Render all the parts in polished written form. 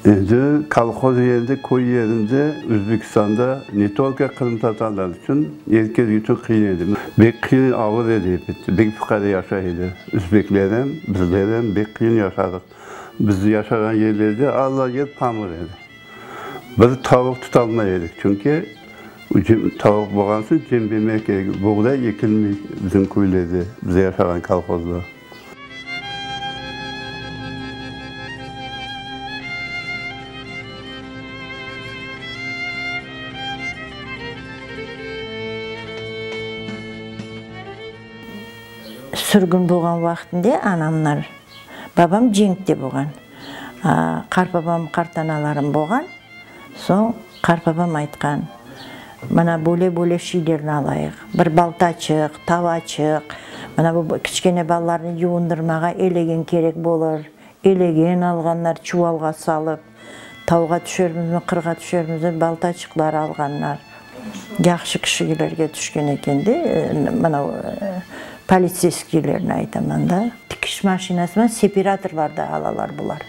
Endi kolhoz yerinde, köy yerinde, Özbekistanda ne tolko qırımtatarlar içün, er kes içün qıyın edi. Bek qıyın, ağır edi elbette, bek fuqare yaşay edi. Özbekler em, bizler em bek qıyın yaşadıq. Biz yaşağan yerlerde alla yer pamıq edi. Bir tavuq tutalmay edik, çünki tavuq bolğan soñ cem bermek kerek, buğday ekilmey bizim köylerde, biz yaşağan kolhozda. Sürgün bolğan vaqtında anamlar, babam cenkte bolğan, qartbabam, qartanalarım bolğan, soñ qartbabam aytqan, Mına böyle-böyle şeylerni alayıq, bir baltaçıq, tavaçıq, mına bu kiçkene balalarnı yuvundırmağa elegen kerek bolır, elegen alğanlar çuvalğa salıp, tavğa tüşermizmi, qırğa tüşermizmi, baltaçıqlar alğanlar. Yahşı kişilerge tüşken eken de, mına politseyskiylerni aytaman da. Tikiş maşinasıman separatorlar da alalar bular.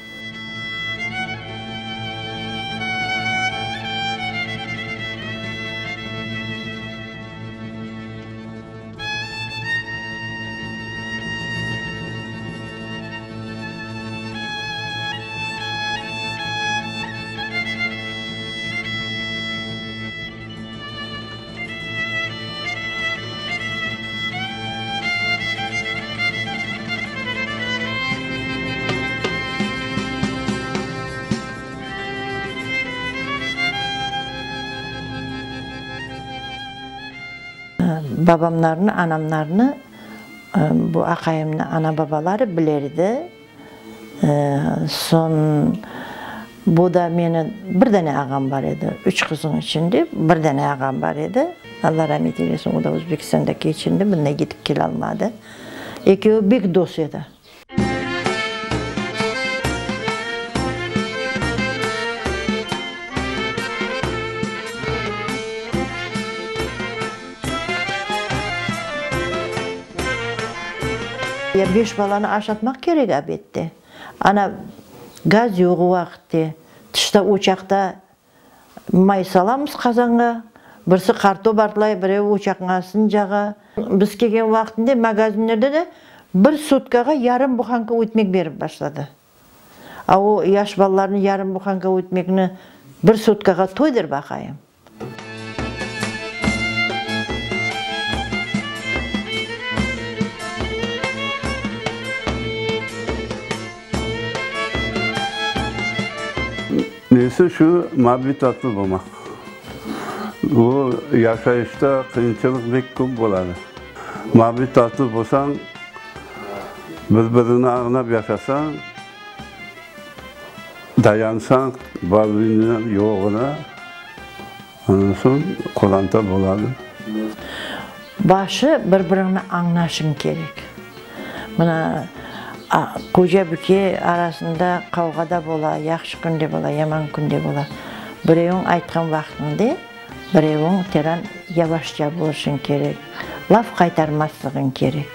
Babamlarnı, anamlarnı, bu aqayımnı ana-babaları biler edi. Soñ bu da meni, bir dane ağam bar edi, üç qızıñ içinde bir dane ağam bar edi, Alla ramet eylesin, o da Özbekistanda keçindi, mında ketip kelalmadı. Ekevi bek dost edi. Ya beş balanı aşatmaq kerek abette. Ana, gaz yoq o vaqıtte. Tışta ocaqta may salamız qazanğa. Birisi qartop artlay, birevi ocaqnıñ astını cağa. Biz kelgen vaqtında magazinlerde de bir sutkağa yarım buhanka ötmek berip başladı. A o yaş balalarnı yarım buhanka ötmekni bir sutkağa toydır baqayım. Nesi şu, muabbet tatlı bolmaq. Bu yaşayışta qıyınçılıq bek köp boladı. Muabbet tatlı bolsañ, bir-birini añlap yaşasañ, Dayansañ barlığına, yoğuna, ondan soñ qoranta boladı. Başı bir-biriñni añlaşıñ kerek. Mına, qoca-bike arasında qavğa da bola, yahşı kün de bola, yaman kün de bola. Bireviñ aytqan vaqtıñda, bireviñ teran yavaşça boluşıñ kerek, laf qaytarmaslığıñ kerek.